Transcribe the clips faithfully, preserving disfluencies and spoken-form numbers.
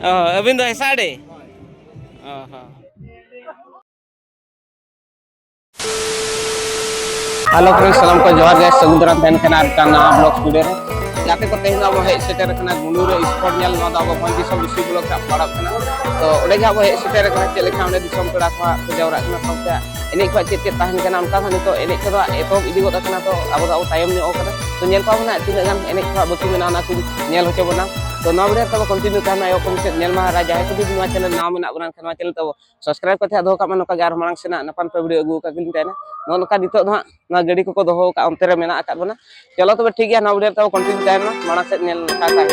ᱚ, ᱟᱹᱵᱤᱱ ᱫᱚ ᱦᱮᱸᱥᱟᱜ ᱰᱤ? ᱚ ᱦᱚᱸ᱾ Hello friends, ᱥᱟᱱᱟᱢ ᱠᱚ ᱡᱚᱦᱟᱨ ᱜᱮ, ᱥᱟᱹᱜᱩᱱ ᱫᱟᱨᱟᱢ ᱛᱟᱦᱮᱱ ᱠᱟᱱᱟ ᱟᱨ ᱢᱤᱫᱴᱟᱝ ᱱᱟᱣᱟ vlog video ᱨᱮ᱾ ᱜᱟᱛᱮ ᱠᱚ, ᱛᱮᱦᱮᱧ ᱫᱚ ᱟᱵᱚ ᱦᱮᱡ ᱥᱮᱴᱮᱨ ᱟᱠᱟᱱᱟ ᱜᱩᱸᱰᱩ ᱨᱮ sport ᱧᱮᱞ᱾ ᱱᱚᱣᱟ ᱫᱚ ᱟᱵᱚ ᱵᱷᱚᱸᱡᱽ ᱫᱤᱥᱚᱢ ᱵᱤᱥᱩ block ᱨᱮ ᱯᱟᱲᱟᱜ ᱠᱟᱱᱟ᱾ ᱛᱚ ᱚᱸᱰᱮ ᱜᱮ ᱟᱵᱚ ᱦᱮᱡ ᱥᱮᱴᱮᱨ ᱟᱠᱟᱱᱟ᱾ ᱪᱮᱫ ᱞᱮᱠᱟ ᱚᱸᱰᱮ ᱫᱤᱥᱚᱢ ᱯᱮᱲᱟ ᱠᱚ ᱦᱟᱸᱜ ᱠᱚ ᱡᱟᱣᱨᱟᱜ ᱠᱟᱱᱟ, ᱥᱟᱶᱛᱮ ᱮᱱᱮᱡ ᱠᱚ ᱪᱮᱫ ᱪᱮᱫ ᱛᱟᱦᱮᱱ ᱠᱟᱱᱟ, ᱚᱱᱠᱟ ᱦᱟᱸᱜ ᱱᱤᱛᱚᱜ ᱮᱱᱮᱡ ᱠᱚᱫᱚ ᱮᱛᱚᱦᱚᱵ ᱤᱫᱤ ᱜᱚᱫ ᱟᱠᱟᱱᱟ᱾ ᱛᱚ ᱟᱵᱚ ᱫᱚ ᱟᱵᱚ ᱛᱟᱭᱚᱢ ᱧᱚᱜ ᱠᱟᱱᱟ᱾ ᱛᱚ ᱧᱮᱞ ᱠᱚᱣᱟ ᱵᱚᱱ ᱦᱟᱸᱜ ᱛᱤᱱᱟᱹᱜ ᱜᱟᱱ ᱮᱱᱮᱡ ᱠᱚ ᱦᱟᱸᱜ ᱵᱟᱹᱠᱤ ᱢᱮᱱᱟᱜᱼᱟ, ᱚᱱᱟ ᱠᱚ ᱧᱮᱞ ᱦᱚᱪᱚ ᱵᱚᱱᱟ᱾ ᱛᱚ ᱱᱚᱣᱟ video ᱛᱟᱵᱚ continue ᱛᱟᱦᱮᱱᱟ, ᱮᱦᱚᱵ ᱠᱷᱚᱱ ᱢᱩᱪᱟᱹᱫ ᱧᱮᱞ ᱢᱟ᱾ ᱟᱨ ᱡᱟᱦᱟᱸᱭ ᱠᱚ ᱡᱩᱫᱤ ᱱᱚᱣᱟ channel ᱱᱟᱣᱟ ᱢᱮᱱᱟᱜ ᱵᱚᱱᱟ, ᱮᱱᱠᱷᱟᱱ ᱱᱚᱣᱟ channel ᱛᱟᱵᱚ subscribe ᱠᱟᱛᱮ ᱦᱟᱸᱜ ᱫᱚᱦᱚ ᱠᱟᱜ ᱢᱟ, ᱱᱚᱝᱠᱟ ᱜᱮ ᱟᱨ ᱢᱟᱲᱟᱝ ᱥᱮᱱᱟᱜ ᱱᱟᱯᱟᱭ ᱱᱟᱯᱟᱭ video ᱟᱹᱜᱩ ᱟᱠᱟᱫ ᱵᱚᱱ ᱛᱟᱦᱮᱱᱟ᱾ ᱱᱚᱜᱼᱚ ᱱᱚᱝᱠᱟ ᱱᱤᱛᱚᱜ ᱫᱚ ᱦᱟᱸᱜ ᱱᱚᱣᱟ ᱜᱟᱹᱰᱤ ᱠᱚᱠᱚ ᱫᱚᱦᱚ ᱟᱠᱟᱫ ᱚᱱᱛᱮ ᱨᱮ ᱢᱮᱱᱟᱜ ᱟᱠᱟᱫ ᱵᱚᱱᱟ᱾ ᱪᱚᱞᱚ ᱛᱚᱵᱮ ᱴᱷᱤᱠ ᱜᱮᱭᱟ, ᱱᱚᱣᱟ video ᱛᱟᱵᱚ continue ᱛᱟᱦᱮᱱ ᱢᱟ, ᱢᱟᱲᱟᱝ ᱥᱮᱫ ᱧᱮᱞ ᱞᱮᱠᱟ ᱛᱟᱦᱮᱱ᱾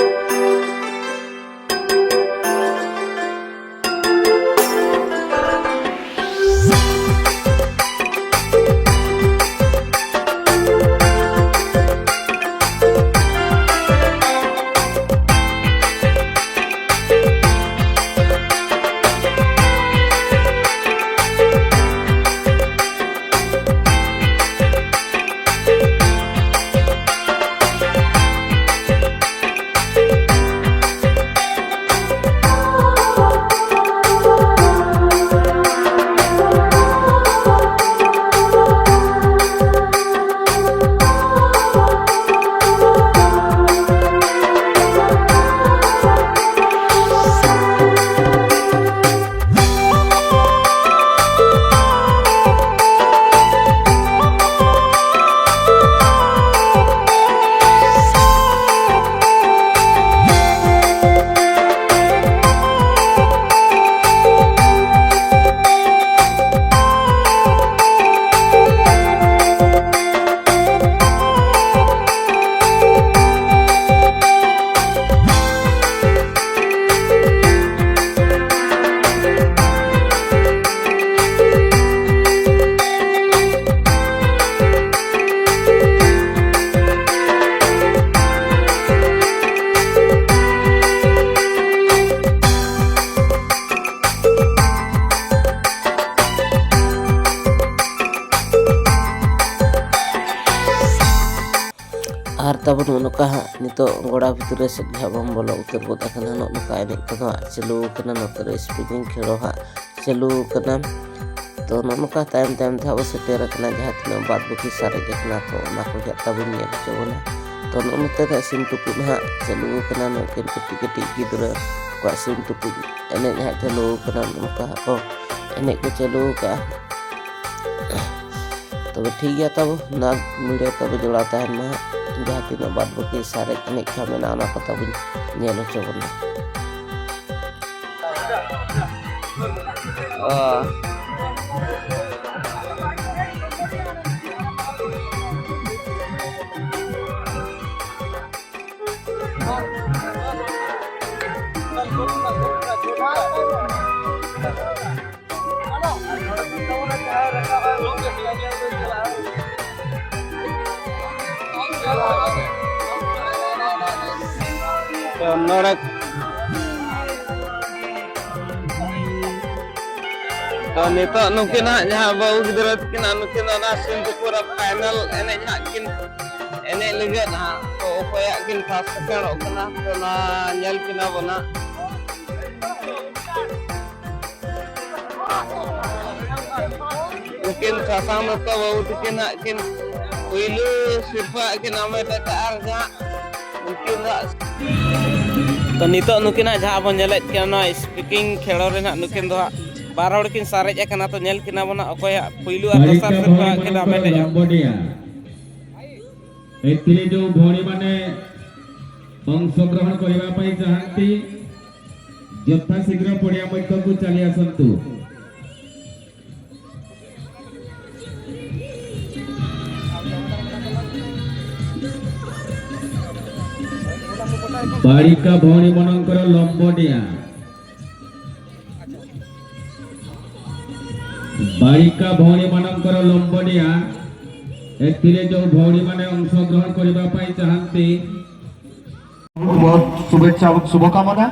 ᱚᱠᱟ ᱦᱟᱸᱜ ᱱᱤᱛᱚᱜ ᱜᱚᱲᱟ ᱵᱷᱤᱛᱨᱤ ᱨᱮ ᱥᱮᱫ ᱜᱮ ᱦᱟᱸᱜ ᱵᱚᱱ ᱵᱚᱞᱚ ᱩᱛᱟᱹᱨ ᱜᱚᱫ ᱟᱠᱟᱱᱟ᱾ ᱱᱚᱜᱼᱚ ᱱᱚᱝᱠᱟ ᱮᱱᱮᱡ ᱠᱚᱫᱚ ᱦᱟᱸᱜ ᱪᱟᱹᱞᱩ ᱟᱠᱟᱱᱟ, ᱱᱚᱛᱮ ᱨᱮ ᱥᱯᱤᱱᱤᱝ ᱠᱷᱮᱞ ᱦᱚᱸ ᱦᱟᱸᱜ ᱪᱟᱹᱞᱩ ᱟᱠᱟᱱᱟ᱾ ᱛᱚ, ᱱᱚᱜᱼᱚ ᱱᱚᱝᱠᱟ ᱛᱟᱭᱚᱢ ᱛᱟᱭᱚᱢ ᱛᱮ ᱦᱟᱸᱜ ᱵᱚ ᱥᱮᱴᱮᱨ ᱟᱠᱟᱱᱟ, ᱡᱟᱦᱟᱸ ᱛᱤᱱᱟᱹᱜ ᱵᱟᱫ ᱵᱟᱹᱠᱤ ᱥᱟᱨᱮᱡ ᱟᱠᱟᱱᱟ, ᱛᱚ ᱚᱱᱟ ᱠᱚᱜᱮ ᱦᱟᱸᱜ ᱛᱟᱵᱚᱱ ᱧᱮᱞ ᱦᱚᱪᱚ ᱵᱚᱱᱟ᱾ ᱛᱚ, ᱱᱚᱜᱼᱚ ᱱᱚᱛᱮ ᱫᱚ ᱦᱟᱸᱜ ᱥᱤᱢ ᱛᱩᱯᱩᱫ ᱦᱟᱸᱜ ᱪᱟᱹᱞᱩ ᱟᱠᱟᱱᱟ, ᱱᱩᱠᱤᱱ ᱠᱟᱹᱴᱤᱡ ᱠᱟᱹᱴᱤᱡ ᱜᱤᱫᱽᱨᱟᱹ ᱠᱚᱣᱟᱜ ᱥᱤᱢ ᱛᱩᱯᱩᱫ ᱮᱱᱮᱡ ᱦᱟᱸᱜ ᱪᱟᱹᱞᱩ ᱟᱠᱟᱱᱟ, ᱱᱚᱝᱠᱟ ᱦᱟᱸᱜ ᱠᱚ ᱮᱱᱮᱡ ᱠᱚ ᱪᱟᱹᱞᱩ ᱟᱠᱟᱫᱼᱟ᱾ ᱛᱚᱵᱮ ᱴᱷᱤᱠ ᱜᱮᱭᱟ, ᱛᱟᱵᱚ ᱱᱚᱣᱟ ᱵᱷᱤᱰᱤᱭᱳ ᱛᱟᱵᱚ ᱡᱚᱲᱟᱣ ᱛᱟᱦᱮᱱ ᱢᱟ ᱦᱟᱸᱜ, ᱡᱟᱦᱟᱸ ᱛᱤᱱᱟᱹᱜ ᱵᱟᱫ ᱵᱟᱹᱠᱤ ᱥᱟᱨᱮᱡ ᱮᱱᱮᱡ ᱠᱚ ᱢᱮᱱᱟᱜᱼᱟ, ᱚᱱᱟ ᱠᱚ ᱛᱟᱵᱚᱱ ᱧᱮᱞ ᱦᱚᱪᱚ ᱵᱚᱱᱟ᱾ ᱚ᱾ ᱛᱚ, ᱱᱚᱰᱮ, ᱛᱚ, ᱱᱤᱛᱚᱜ ᱱᱩᱠᱤᱱᱟᱜ ᱡᱟᱦᱟᱸ ᱵᱟᱹᱦᱩ ᱜᱤᱫᱽᱨᱟᱹ ᱛᱟᱹᱠᱤᱱᱟᱜ ᱱᱩᱠᱤᱱ ᱚᱱᱟ ᱥᱤᱢ ᱛᱩᱯᱩᱫ ᱨᱮ ᱯᱷᱟᱭᱱᱟᱞ ᱮᱱᱮᱡ ᱦᱟᱸᱜ ᱠᱤᱱ ᱮᱱᱮᱡ ᱞᱟᱹᱜᱤᱫ ᱦᱟᱸᱜ᱾ ᱛᱚ, ᱚᱠᱚᱭᱟᱜ ᱠᱤᱱ ᱯᱷᱟᱥᱴ ᱥᱮᱠᱮᱱᱰᱚᱜ ᱠᱟᱱᱟ, ᱛᱚ, ᱚᱱᱟ ᱧᱮᱞ ᱠᱤᱱᱟ ᱵᱚᱱ ᱦᱟᱸᱜ᱾ ᱱᱩᱠᱤᱱ ᱥᱟᱥᱟᱝ ᱫᱚᱛᱚ ᱵᱟᱹᱵᱩ ᱛᱟᱹᱠᱤᱱ ᱦᱟᱸᱜ ᱠᱤᱱ ᱯᱩᱭᱞᱩ ᱥᱤᱨᱯᱟᱹ ᱦᱟᱸᱜ ᱠᱤᱱ ᱦᱟᱢᱮᱴ ᱟᱠᱟᱫᱼᱟ, ᱟᱨ ᱡᱟᱦᱟᱸ ᱱᱩᱠᱤᱱ ᱫᱚ ᱦᱟᱸᱜ ᱛᱚ, ᱱᱤᱛᱚᱜ ᱱᱩᱠᱤᱱᱟᱜ ᱡᱟᱦᱟᱸ ᱵᱚᱱ ᱧᱮᱞᱮᱫ ᱠᱤᱱᱟ, ᱱᱚᱣᱟ ᱥᱯᱤᱱᱤᱝ ᱠᱷᱮᱞᱳ ᱨᱮ ᱱᱟᱦᱟᱜ ᱱᱩᱠᱤᱱ ᱫᱚ ᱦᱟᱸᱜ ᱵᱟᱨ ᱦᱚᱲ ᱠᱤᱱ ᱥᱟᱨᱮᱡ ᱟᱠᱟᱱᱟ᱾ ᱛᱚ, ᱧᱮᱞ ᱠᱤᱱᱟ ᱵᱚᱱ ᱦᱟᱸᱜ ᱚᱠᱚᱭ ᱦᱟᱸᱜ ᱯᱩᱭᱞᱩ ᱟᱨ ᱫᱚᱥᱟᱨ ᱥᱤᱨᱯᱟᱹ ᱦᱟᱸᱜ ᱠᱤᱱ ᱦᱟᱢᱮᱴᱮᱜᱼᱟ᱾ ଏଥିରେ ଯେଉଁ ଭଉଣୀମାନେ ଅଂଶଗ୍ରହଣ କରିବା ପାଇଁ ଚାହାନ୍ତି, ଯଥାଶୀଘ୍ର ପଡ଼ିଆ ମଧ୍ୟକୁ ଚାଲି ଆସନ୍ତୁ। ବାଳିକା ଭଉଣୀମାନଙ୍କର ଲମ୍ବ ନିଆଁ। ବାଳିକା ଭଉଣୀମାନଙ୍କର ଲମ୍ବ ନିଆଁ। ଏଥିରେ ଯେଉଁ ଭଉଣୀମାନେ ଅଂଶଗ୍ରହଣ କରିବା ପାଇଁ ଚାହାନ୍ତି, ବହୁତ ବହୁତ ଶୁଭେଚ୍ଛା ଏବଂ ଶୁଭକାମନା।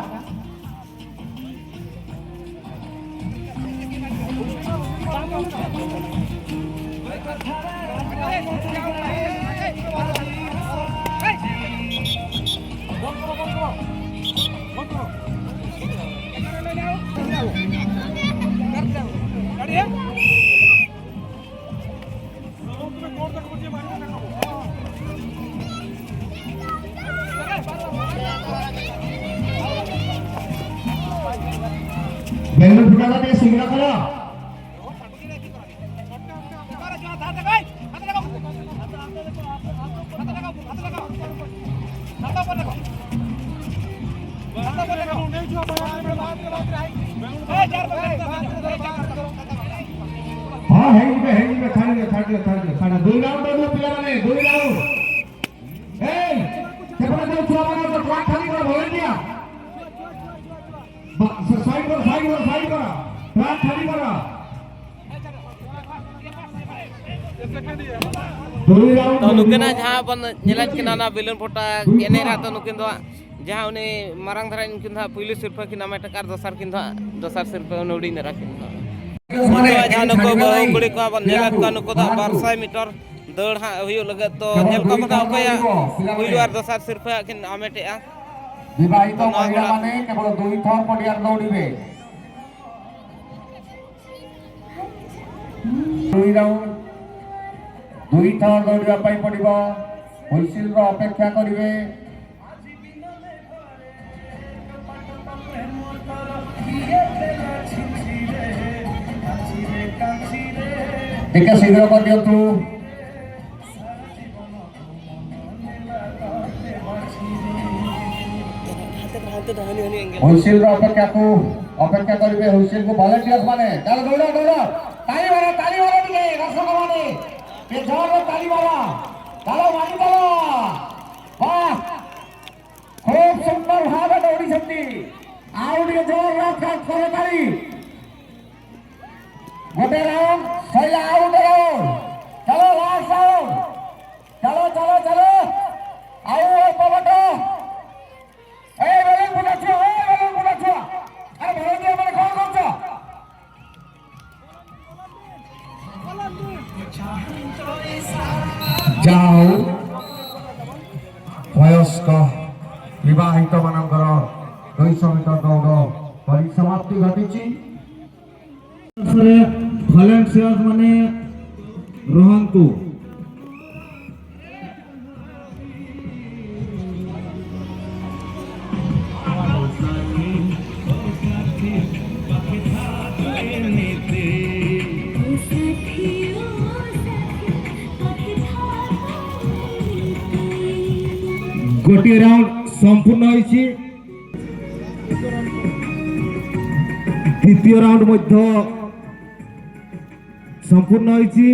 ବେଲୁନ ଫୁଟାଟା ଟିକେ ଶୀଘ୍ର କର। ହଁ, ହେଇଯିବେ, ହେଇଯିବେ, ଛାଡ଼ିବେ, ଛାଡ଼ିବେ, ଛାଡ଼ିବେ, ଛାଡ଼ିବେ। ଦୁଇ ରାଉଣ୍ଡ ରହିବ ପିଲାମାନେ, ଦୁଇ ରାଉଣ୍ଡ। ଏଇ, ସେପଟେ ଯୋଉ ଛୁଆମାନେ ଅଛ, ଟ୍ରାକ୍ ଖାଲି କର, ଭଲେଣ୍ଟିଆ। ᱵᱟ-, ᱥᱟᱭᱤᱰ ᱠᱚᱨ, ᱥᱟᱭᱤᱰ ᱠᱚᱨ, ᱥᱟᱭᱤᱰ ᱠᱚᱨ᱾ ᱴᱨᱟᱠ ᱠᱷᱟᱹᱞᱤ ᱠᱚᱨ᱾ ᱛᱚ, ᱱᱩᱠᱤᱱᱟᱜ ᱡᱟᱦᱟᱸ ᱵᱚᱱ ᱧᱮᱞᱮᱫ ᱠᱤᱱᱟ, ᱚᱱᱟ ᱵᱮᱞᱩᱱ ᱯᱷᱚᱴᱟ ᱮᱱᱮᱡ ᱨᱮ, ᱛᱚ, ᱱᱩᱠᱤᱱ ᱫᱚ ᱦᱟᱸᱜ ᱡᱟᱦᱟᱸ ᱩᱱᱤ ᱢᱟᱨᱟᱝ ᱫᱷᱟᱨᱟ, ᱩᱱᱠᱤᱱ ᱫᱚ ᱦᱟᱸᱜ ᱯᱩᱭᱞᱩ ᱥᱤᱨᱯᱷᱟᱹ ᱠᱤᱱ ᱦᱟᱢᱮᱴ ᱟᱠᱟᱫ, ᱫᱚᱥᱟᱨ ᱥᱤᱨᱯᱷᱟᱹ ᱩᱱᱤ ᱦᱩᱰᱤᱧ ᱫᱷᱟᱨᱟ ᱠᱤᱱ ᱫᱚ᱾ ᱱᱤᱛᱚᱜ ᱡᱟᱦᱟᱸ ᱱᱩᱠᱩ ᱵᱟᱹᱦᱩ ᱠᱩᱲᱤ ᱠᱚ ᱵᱚᱱ ᱧᱮᱞᱮᱫ ᱠᱚᱣᱟ, ᱱᱩᱠᱩ ᱫᱚ ᱦᱟᱸᱜ ᱵᱟᱨ ᱥᱟᱭ ᱢᱤᱴᱟᱨ ᱫᱟᱹᱲ ᱦᱟᱸᱜ ᱦᱩᱭᱩᱜ ᱞᱟᱹᱜᱤᱫ᱾ ᱛᱚ, ᱧᱮᱞ ᱠᱚᱢ ᱦᱟᱸᱜ ᱚᱠᱚᱭᱟᱜ ᱯᱩᱭᱞᱩ ᱟᱨ ᱫᱚᱥᱟᱨ ᱥᱤᱨᱯᱷᱟᱹ ᱦᱟᱸᱜ ᱠᱤᱱ ᱦᱟᱢᱮᱴᱮᱜᱼᱟ᱾ ᱵᱤᱵᱟᱦᱤᱛᱚ ᱱᱚᱣᱟ ᱢᱚᱦᱤᱞᱟ ᱠᱚᱲᱟ ᱢᱟᱱᱮ ᱠᱮᱵᱚᱞ ᱫᱩᱭ ᱛᱷᱚᱠ ᱯᱚᱰᱤᱭᱟᱨ ᱫᱚ ᱩᱰᱤᱵᱮ। ଦୁଇ ରାଉଣ୍ଡ, ଦୁଇ ଥର ଦୌଡ଼ିବା ପାଇଁ ପଡ଼ିବ। ହୁଇସିଲର ଅପେକ୍ଷା କରିବେ। ଟିକେ ଶୀଘ୍ର କରିଦିଅନ୍ତୁ। ହୁଇସିଲର ଅପେକ୍ଷାକୁ, ଅପେକ୍ଷା କରିବେ ହୁଇସିଲକୁ ଭଲେଣ୍ଟିୟର୍ସ ମାନେ। ଚାଲ ଦୌଡ଼, ଦୌଡ଼। ତାଳି ମାର, ତାଳି ମାର ଟିକେ, ଦର୍ଶକମାନେ। ଟିକେ ଜୋରରେ ତାଳି ମାର। ଚାଲ, ମାରିଚାଲ। ବାଃ। ଖୁବ୍ ସୁନ୍ଦର ଭାବେ ଦୌଡ଼ିଛନ୍ତି। ଆଉ ଟିକେ ଜୋରରେ ଆଘାତ କର ତାଳି। ଗୋଟେ ରାଉଣ୍ଡ ସରିଲା, ଆଉ ଗୋଟେ ରାଉଣ୍ଡ। ଚାଲ, ଲାଷ୍ଟ ରାଉଣ୍ଡ। ଚାଲ, ଚାଲ, ଚାଲ। ଆଉ ଅଳ୍ପ ବାଟ। ଏ ବେଲୁନ ଫୁଟା ଛୁଆ, ଏ ବେଲୁନ ଫୁଟା ଛୁଆ। ଆରେ, ଭଲେଣ୍ଟିୟର ମାନେ କ'ଣ କରୁଛ? ଯାଅ। ଦୌଡ଼ ପରିସମାପ୍ତି ଘଟିଛି। ଭଲେଣ୍ଟିୟର୍ସ ମାନେ ରହନ୍ତୁ। ଗୋଟିଏ ରାଉଣ୍ଡ ସମ୍ପୂର୍ଣ୍ଣ ହୋଇଛି। ଦ୍ୱିତୀୟ ରାଉଣ୍ଡ ମଧ୍ୟ ସମ୍ପୂର୍ଣ୍ଣ ହୋଇଛି।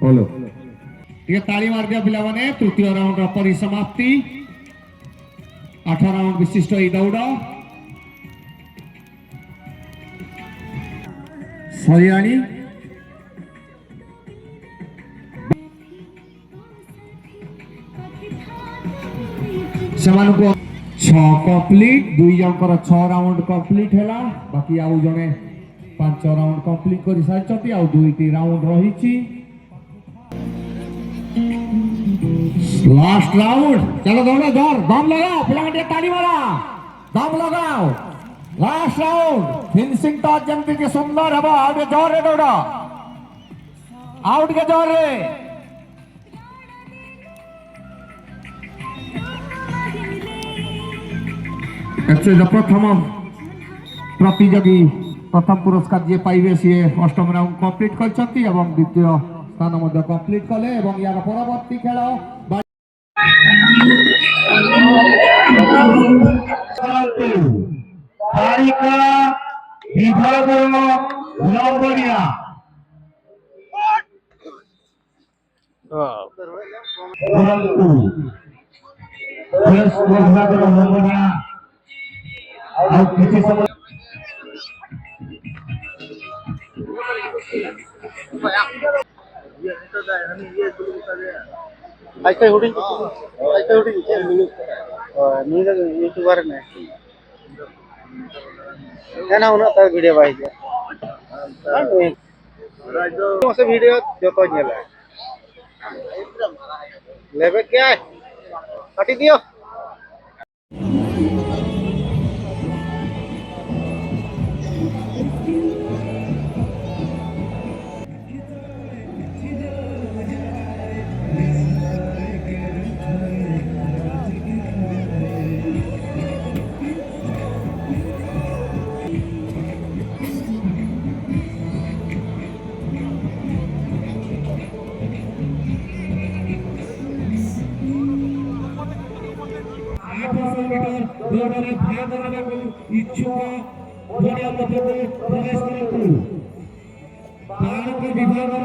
ହ୍ୟାଲୋ, ଟିକେ ତାଳି ମାରିଦିଅ ପିଲାମାନେ। ତୃତୀୟ ରାଉଣ୍ଡର ପରିସମାପ୍ତି। ଆଠ ରାଉଣ୍ଡ ବିଶିଷ୍ଟ ଏହି ଦୌଡ଼ ସରିଲାଣି। ସେମାନଙ୍କୁ ଛଅ କମ୍ପ୍ଲିଟ୍, ଦୁଇ ଜଣଙ୍କର ଛଅ ରାଉଣ୍ଡ କମ୍ପ୍ଲିଟ୍ ହେଲା। ବାକି ଆଉ ଜଣେ ପାଞ୍ଚ ରାଉଣ୍ଡ କମ୍ପ୍ଲିଟ୍ କରି ସାରିଛନ୍ତି। ଆଉ ଦୁଇଟି ରାଉଣ୍ଡ ରହିଛି। Last round. ଚାଲ ଦୌଡ଼, ଜୋର, ଦମ ଲଗାଅ, ପିଲାମାନେ ଟିକେ ତାଳି ମାର, ଦମ ଲଗାଅ। ଲାଷ୍ଟ ରାଉଣ୍ଡ, ଫିନିସିଂ ଟଚ୍ ଯେମିତି କି ସୁନ୍ଦର ହେବ। ଆଉ ଟିକେ ଜୋରରେ ଦୌଡ଼, ଆଉ ଟିକେ ଜୋରରେ। ଏଥିରେ ପ୍ରଥମ ପ୍ରତିଯୋଗୀ, ପ୍ରଥମ ପୁରସ୍କାର ଯିଏ ପାଇବେ, ସିଏ ଅଷ୍ଟମ ରାଉଣ୍ଡ କମ୍ପ୍ଲିଟ୍ କରିଛନ୍ତି ଏବଂ ଦ୍ୱିତୀୟ ସ୍ଥାନ ମଧ୍ୟ କମ୍ପ୍ଲିଟ୍ କଲେ ଏବଂ ୟାର ପରବର୍ତ୍ତୀ ଖେଳ ବାଳିକା ବିଭାଗର ଲମ୍ବରିଆ। ହଁ। କରନ୍ତୁ। ପୁରସ୍କାର ବିଭାଗର ଲମ୍ବରିଆ। ଆଉ କିଛି ସମୟ। ᱟᱡ ᱛᱮ ᱦᱩᱰᱤᱧ, ᱟᱡ ᱛᱮ ᱦᱩᱰᱤᱧ, ᱪᱮᱫ ᱮᱢ ᱢᱮᱱᱮᱫ ᱠᱟᱱᱟ? ᱦᱳᱭ, ᱱᱩᱭ ᱫᱚ YouTuber ᱠᱟᱱᱟᱭ᱾ ᱦᱮᱸ, ᱩᱱᱟᱹᱜ ᱛᱟᱭ video ᱵᱟᱭ ᱦᱤᱡᱩᱜᱼᱟ᱾ ᱟᱨ ᱱᱩᱭ ᱢᱟᱥᱮ video ᱡᱚᱛᱚ ᱧᱮᱞᱟ᱾ ᱞᱮᱵᱮᱫ ᱜᱮᱭᱟᱭ᱾ ᱠᱟᱹᱴᱤᱡ ᱫᱤᱭᱳ᱾ ଇଚ୍ଛୁକ ପଡ଼ିଆ ମଧ୍ୟକୁ ପ୍ରବେଶ କରନ୍ତୁ। ବାଳକ ବିଭାଗର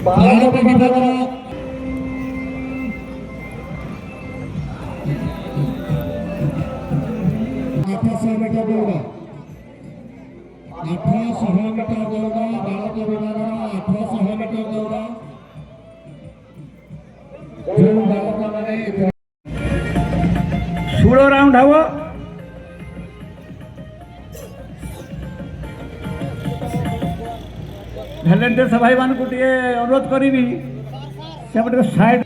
ବାଳକ ବିଭାଗର ଆଠଶହ ମିଟର ଦୌଡ଼, ଆଠଶହ ମିଟର ଦୌଡ଼, ବାଳକ ବିଭାଗର ଆଠଶହ ମିଟର ଦୌଡ଼। ଯେଉଁ ବାଳକମାନେ ଷୋହଳ ରାଉଣ୍ଡ ହବ। ଭଲେଣ୍ଟିୟର୍ସ ଭାଇମାନଙ୍କୁ ଟିକେ ଅନୁରୋଧ କରିବି, ସେପଟେ ସାଇଡ୍।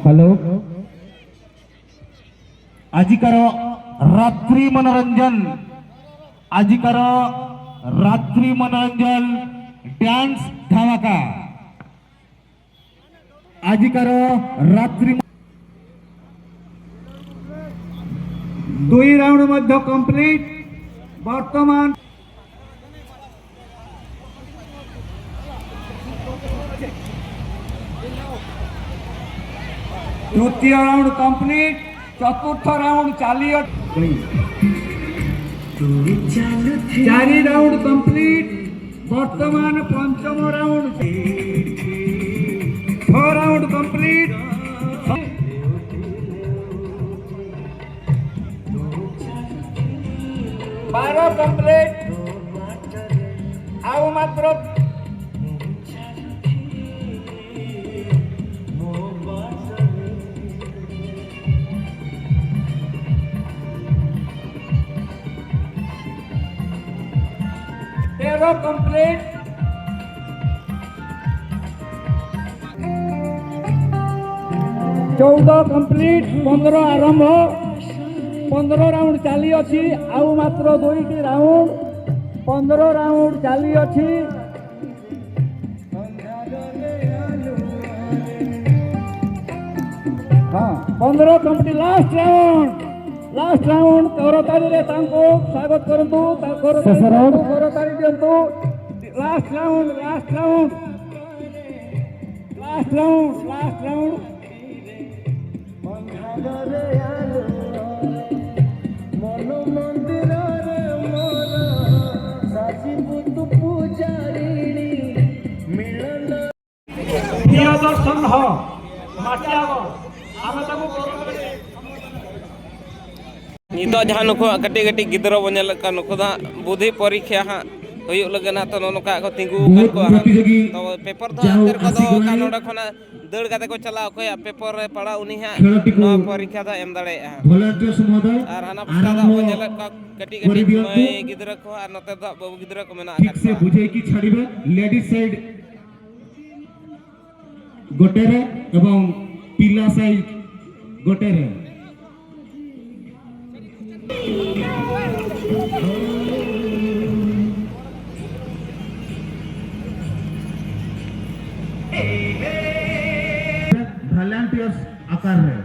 ହ୍ୟାଲୋ, ଆଜିକାର ରାତ୍ରି ମନୋରଞ୍ଜନ, ଆଜିକାର ରାତ୍ରି ମନୋରଞ୍ଜନ ଡ୍ୟାନ୍ସ ଧାମାକା। ଆଜିକାର ରାତ୍ରି ଦୁଇ ରାଉଣ୍ଡ ମଧ୍ୟ କମ୍ପ୍ଲିଟ୍। ବର୍ତ୍ତମାନ ତୃତୀୟ ରାଉଣ୍ଡ କମ୍ପ୍ଲିଟ୍, ଚତୁର୍ଥ ରାଉଣ୍ଡ ଚାଲିଅ। ଚାରି ରାଉଣ୍ଡ କମ୍ପ୍ଲିଟ୍। ବର୍ତ୍ତମାନ ପଞ୍ଚମ ରାଉଣ୍ଡ, ଛଅ ରାଉଣ୍ଡ କମ୍ପ୍ଲିଟ୍। ବାର କମ୍ପ୍ଲିଟ୍। ଆଉ ମାତ୍ର ତେର କମ୍ପ୍ଲିଟ୍। ଚଉଦ କମ୍ପ୍ଲିଟ୍, ପନ୍ଦର ଆରମ୍ଭ, ପନ୍ଦର ରାଉଣ୍ଡ ଚାଲିଅଛି। ଆଉ ମାତ୍ର ଦୁଇଟି ରାଉଣ୍ଡ, ପନ୍ଦର ରାଉଣ୍ଡ ଚାଲିଅଛି। ହଁ, ପନ୍ଦର complete, last round, last round. କରତାଳିରେ ତାଙ୍କୁ ସ୍ୱାଗତ କରନ୍ତୁ, ତା-, କରତାଳି ଶେଷ ରାଉଣ୍ଡ। ଦିଅନ୍ତୁ, କରତାଳି ଦିଅନ୍ତୁ। Last round, last round. Round, last round. Priyadarshan ହ ମାଟିଆବ, ଆମେ ତାକୁ ᱱᱤᱛᱚᱜ ᱡᱟᱦᱟᱸ ᱱᱩᱠᱩᱣᱟᱜ ᱠᱟᱹᱴᱤᱡ ᱠᱟᱹᱴᱤᱡ ᱜᱤᱫᱽᱨᱟᱹ ᱵᱚᱱ ᱧᱮᱞᱮᱫ ᱠᱚᱣᱟ, ᱱᱩᱠᱩ ᱫᱚ ᱦᱟᱸᱜ ᱵᱩᱫᱷᱤ ᱯᱚᱨᱤᱠᱷᱟ ᱦᱟᱸᱜ ᱦᱩᱭᱩᱜ ᱞᱟᱹᱜᱤᱫ ᱦᱟᱸᱜ, ᱛᱚ ᱱᱚᱜᱼᱚ ᱱᱚᱝᱠᱟ ᱠᱚ ᱛᱤᱸᱜᱩ ᱟᱠᱟᱱ ᱠᱚᱣᱟ ᱦᱟᱸᱜ᱾ ᱛᱚ ᱯᱮᱯᱟᱨ ᱫᱚ ᱦᱟᱸᱜ ᱮᱱᱛᱮ ᱨᱮᱠᱚ ᱫᱚᱦᱚ ᱟᱠᱟᱫ ᱱᱚᱰᱮ ᱠᱷᱚᱱᱟᱜ ᱫᱟᱹᱲ ᱠᱟᱛᱮ ᱠᱚ ᱪᱟᱞᱟᱣ, ᱚᱠᱚᱭᱟᱜ ᱯᱮᱯᱟᱨ ᱨᱮ ᱯᱟᱲᱟᱣ ᱩᱱᱤ ᱦᱟᱸᱜ ᱱᱚᱣᱟ ᱯᱚᱨᱤᱠᱷᱟ ᱫᱚ ᱮᱢ ᱫᱟᱲᱮᱭᱟᱜᱼᱟ ᱦᱟᱸᱜ᱾ ᱟᱨ ᱦᱟᱱᱟ ᱯᱟᱥᱴᱟ ᱫᱚ ᱦᱟᱸᱜ ᱵᱚᱱ ᱧᱮᱞᱮᱫ ᱠᱚᱣᱟ ᱠᱟᱹᱴᱤᱡ ᱠᱟᱹᱴᱤᱡ ᱢᱟᱹᱭ ᱜᱤᱫᱽᱨᱟᱹ ᱠᱚ ᱟᱨ ᱱᱚᱛᱮ ᱫᱚ ᱦᱟᱸᱜ ᱵᱟᱹᱵᱩ ᱜᱤᱫᱽᱨᱟᱹ ᱠᱚ ᱢᱮᱱᱟᱜ ᱟᱠᱟᱫ ᱠᱚᱣᱟ᱾ ᱞᱮᱰᱤᱡ ᱥᱟᱭᱤᱰ ᱜᱚᱴᱮᱨᱮ ᱮᱵᱚᱝ ᱯᱤᱞᱟ ᱥᱟᱭᱤᱡ ᱜᱚᱴᱮᱨᱮ᱾ ଭଲେଣ୍ଟିୟର୍ସ ଆକାରରେ।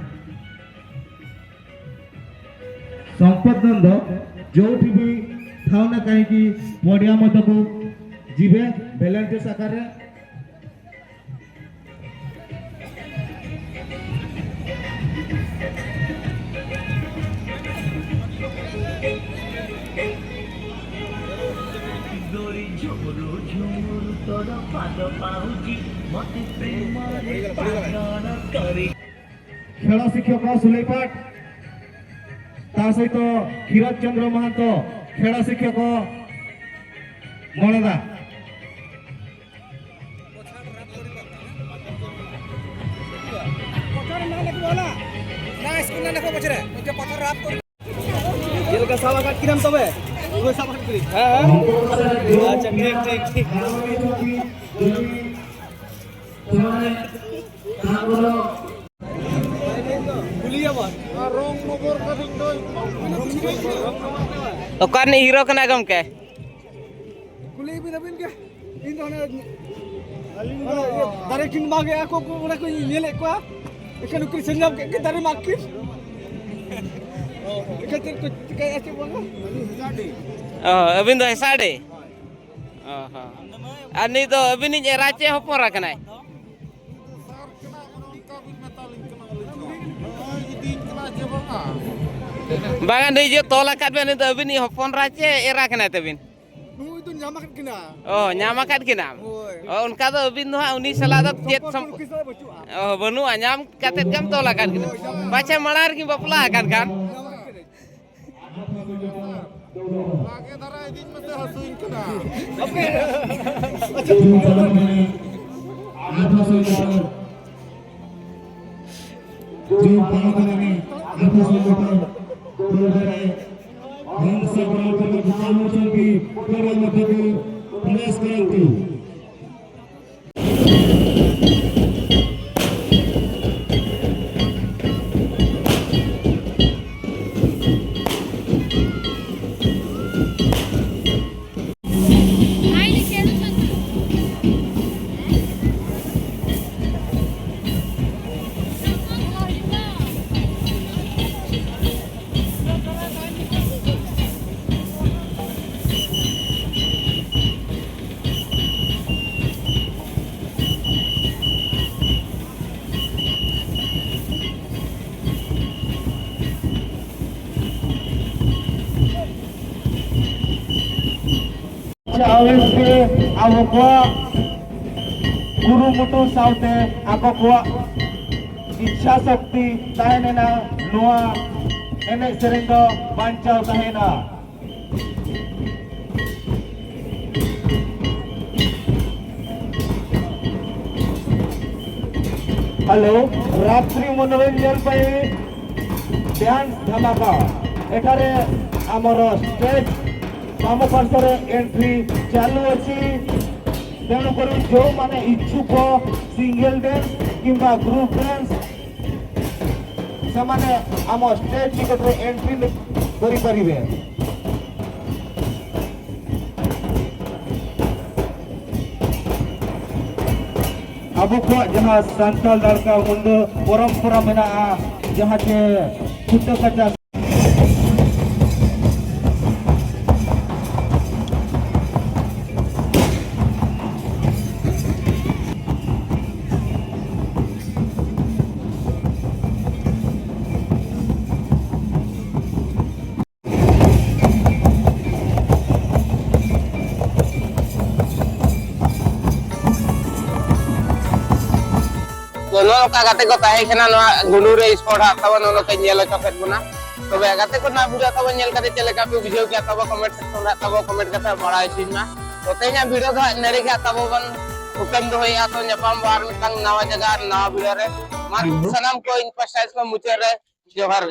ସମ୍ପଦ ନନ୍ଦ ଯୋଉଠି ବି ଥାଉ ନା କାହିଁକି ପଡ଼ିଆ ମଧ୍ୟକୁ ଯିବେ ଭଲେଣ୍ଟିୟର୍ସ ଆକାରରେ। ଖେଳ ଶିକ୍ଷକ ସୁଲେଇ ପାଠ, ତା ସହିତ କ୍ଷୀରୋଦ ଚନ୍ଦ୍ର ମହାନ୍ତ, ଖେଳ ଶିକ୍ଷକ ମଣଦା। ପଛରେ ନା ଲେଖିବ ହେଲା। ନା, ସ୍କୁଲ ନା ଲେଖିବ ପଛରେ। ପଛରେ ରାପ କରି। ᱪᱮᱫ ᱞᱮᱠᱟ ᱥᱟᱵ ᱟᱠᱟᱫ ᱠᱤᱱᱟᱢ ᱛᱚᱵᱮ? ᱦᱳᱭ, ᱥᱟᱵ ᱟᱠᱟᱫ ᱠᱤᱱᱟᱹᱧ᱾ ᱦᱮᱸ, ᱦᱮᱸ᱾ ᱟᱪᱪᱷᱟ, ᱴᱷᱤᱠ, ᱴᱷᱤᱠ, ᱴᱷᱤᱠ᱾ ᱚᱠᱟ ᱨᱤᱱᱤᱡ ᱦᱤᱨᱳ ᱠᱟᱱᱟᱭ ᱜᱚᱢᱠᱮ? ᱠᱩᱞᱤ ᱵᱤᱱ ᱟᱹᱵᱤᱱ ᱜᱮ᱾ ᱤᱧ ᱫᱚ ᱚᱱᱮ, ᱚᱱᱮ ᱤᱭᱟᱹ, ᱫᱟᱨᱮ ᱠᱤᱱ ᱢᱟᱜᱮᱜᱼᱟ ᱠᱚ, ᱠᱚ, ᱚᱱᱟ ᱠᱚᱧ ᱧᱮᱞᱮᱫ ᱠᱚᱣᱟ᱾ ᱮᱱᱠᱷᱟᱱ ᱩᱱᱠᱤᱱ ᱥᱮᱱ ᱧᱟᱢ ᱠᱮᱫ ᱠᱤᱱ ᱫᱟᱨᱮ ᱢᱟᱜ ᱠᱤᱱ᱾ ᱮᱱᱠᱷᱟᱱ ᱪᱮᱫ ᱠᱚ ᱪᱤᱠᱟᱹᱭᱟ ᱪᱮᱫ ᱵᱟᱝᱟ? ᱚ, ᱟᱹᱵᱤᱱ ᱫᱚ ᱦᱮᱸᱥᱟᱲ ᱰᱤ? ᱚ ᱦᱚᱸ᱾ ᱟᱨ ᱱᱩᱭ ᱫᱚ ᱟᱹᱵᱤᱱᱤᱡ ᱮᱨᱟ ᱪᱮᱫ ᱦᱚᱯᱚᱱ ᱮᱨᱟ ᱠᱟᱱᱟᱭ? ᱵᱟᱝᱟ, ᱱᱩᱭ ᱡᱮ ᱛᱚᱞ ᱟᱠᱟᱫ ᱵᱮᱱ, ᱩᱱᱤ ᱫᱚ ᱟᱹᱵᱤᱱᱤᱡ ᱦᱚᱯᱚᱱ ᱮᱨᱟ ᱪᱮ ᱮᱨᱟ ᱠᱟᱱᱟᱭ ᱛᱟᱹᱵᱤᱱ? ᱱᱩᱭ ᱫᱚ ᱧᱟᱢ ᱟᱠᱟᱫ ᱠᱤᱱᱟ᱾ ᱚ, ᱧᱟᱢ ᱟᱠᱟᱫ ᱠᱤᱱᱟᱢ? ᱦᱳᱭ᱾ ᱚ, ᱚᱱᱠᱟ ᱫᱚ ᱟᱹᱵᱤᱱ ᱫᱚ ᱦᱟᱸᱜ ᱩᱱᱤ ᱥᱟᱞᱟᱜ ᱫᱚ ᱪᱮᱫ ᱥᱚᱢᱯᱚᱨᱠᱚ ᱥᱚᱢ-, ᱩᱱᱠᱤᱱ ᱥᱟᱞᱟᱜ ᱵᱟᱹᱪᱩᱜᱼᱟ᱾ ᱚ, ᱵᱟᱹᱱᱩᱜᱼᱟ, ᱧᱟᱢ ᱠᱟᱛᱮᱫ ᱜᱮᱢ ᱛᱚᱞ ᱟᱠᱟᱫ ᱠᱤᱱᱟ᱾ ᱦᱳᱭ, ᱧᱟᱢ ᱟᱠᱟᱫ ᱯᱟᱪᱷᱮ ᱠᱤᱱᱟ᱾ ᱢᱟᱲᱟᱝ ᱨᱮᱠᱤᱱ ᱵᱟᱯᱞᱟ ᱟᱠᱟᱱ ᱠᱷᱟᱱ᱾ ᱧᱟᱢ ᱟᱠᱟᱫ ᱠᱤᱱᱟᱹᱧ᱾ ᱞᱟᱜᱮ ᱫᱷᱟᱨᱟ ᱤᱫᱤᱧ ᱢᱮᱥᱮ, ᱦᱟᱹᱥᱩᱧ ᱠᱟᱱᱟ᱾ ᱟᱵᱚ ᱠᱚᱣᱟᱜ ᱠᱩᱨᱩᱢᱩᱴᱩ ᱥᱟᱶᱛᱮ ᱟᱠᱚ ᱠᱚᱣᱟᱜ ᱤᱪᱪᱷᱟ ᱥᱚᱠᱛᱤ ᱛᱟᱦᱮᱸ ᱞᱮᱱᱟ, ᱱᱚᱣᱟ ᱮᱱᱮᱡ ᱥᱮᱨᱮᱧ ᱫᱚ ᱵᱟᱧᱪᱟᱣ ᱛᱟᱦᱮᱸᱱᱟ᱾ ହ୍ୟାଲୋ, ରାତ୍ରି ମନୋରଞ୍ଜନ ପାଇଁ ଡ୍ୟାନ୍ସ ଧମାକା। ଏଠାରେ ଆମର ଷ୍ଟେଜ୍ ବାମ ପାର୍ଶ୍ୱରେ ଏଣ୍ଟ୍ରି ଚାଲୁଅଛି। ତେଣୁକରି ଯେଉଁମାନେ ଇଚ୍ଛୁକ ସିଙ୍ଗଲ ଡ୍ୟାନ୍ସ କିମ୍ବା ଗ୍ରୁପ୍ ଡ୍ୟାନ୍ସ, ସେମାନେ ଆମ ଷ୍ଟେଜ୍ ନିକଟରେ ଏଣ୍ଟ୍ରି କରିପାରିବେ। ᱟᱵᱚ ᱠᱚᱣᱟᱜ ᱡᱟᱦᱟᱸ ᱥᱟᱱᱛᱟᱲ ᱞᱟᱲᱠᱟ ᱢᱩᱱᱰᱟᱹ ᱯᱚᱨᱚᱢᱯᱚᱨᱟ ᱢᱮᱱᱟᱜᱼᱟ, ᱡᱟᱦᱟᱸ ᱪᱮ ᱯᱷᱩᱴᱟᱹ ᱠᱟᱪᱟ ᱚᱠᱟ ᱜᱟᱛᱮ ᱠᱚ ᱛᱟᱦᱮᱸ ᱠᱟᱱᱟ ᱱᱚᱣᱟ ᱜᱩᱰᱩ ᱨᱮ spot ᱦᱟᱸᱜ ᱛᱟᱵᱚᱱ, ᱚᱱᱟ ᱠᱚᱧ ᱧᱮᱞ ᱦᱚᱪᱚ ᱠᱮᱫ ᱵᱚᱱᱟ᱾ ᱛᱚᱵᱮ ᱜᱟᱛᱮ ᱠᱚ, ᱱᱚᱣᱟ video ᱛᱟᱵᱚᱱ ᱧᱮᱞ ᱠᱟᱛᱮ ᱪᱮᱫ ᱞᱮᱠᱟ ᱯᱮ ᱵᱩᱡᱷᱟᱹᱣ ᱠᱮᱫᱟ, ᱛᱟᱵᱚ comment section ᱨᱮ ᱛᱟᱵᱚ comment ᱠᱟᱛᱮ ᱵᱟᱲᱟᱭ ᱦᱚᱪᱚᱧ ᱢᱟ᱾ ᱛᱚ ᱛᱮᱦᱮᱧᱟᱜ video ᱫᱚ ᱦᱟᱸᱜ ᱱᱚᱰᱮ ᱜᱮ ᱦᱟᱸᱜ ᱛᱟᱵᱚ ᱵᱚᱱ ᱩᱯᱮᱱ ᱫᱚᱦᱚᱭᱮᱫᱼᱟ᱾ ᱛᱚ ᱧᱟᱯᱟᱢ ᱵᱚ ᱟᱨ ᱢᱤᱫᱴᱟᱝ ᱱᱟᱣᱟ ᱡᱟᱭᱜᱟ ᱟᱨ ᱱᱟᱣᱟ video ᱨᱮ᱾ ᱢᱟ ᱥᱟᱱᱟᱢ ᱠᱚ ᱤᱧ ᱯᱟᱥᱴᱟ ᱥᱮᱫ ᱠᱷᱚᱱ ᱢᱩᱪᱟᱹᱫ ᱨᱮ ᱡᱚᱦᱟᱨ ᱜᱮ᱾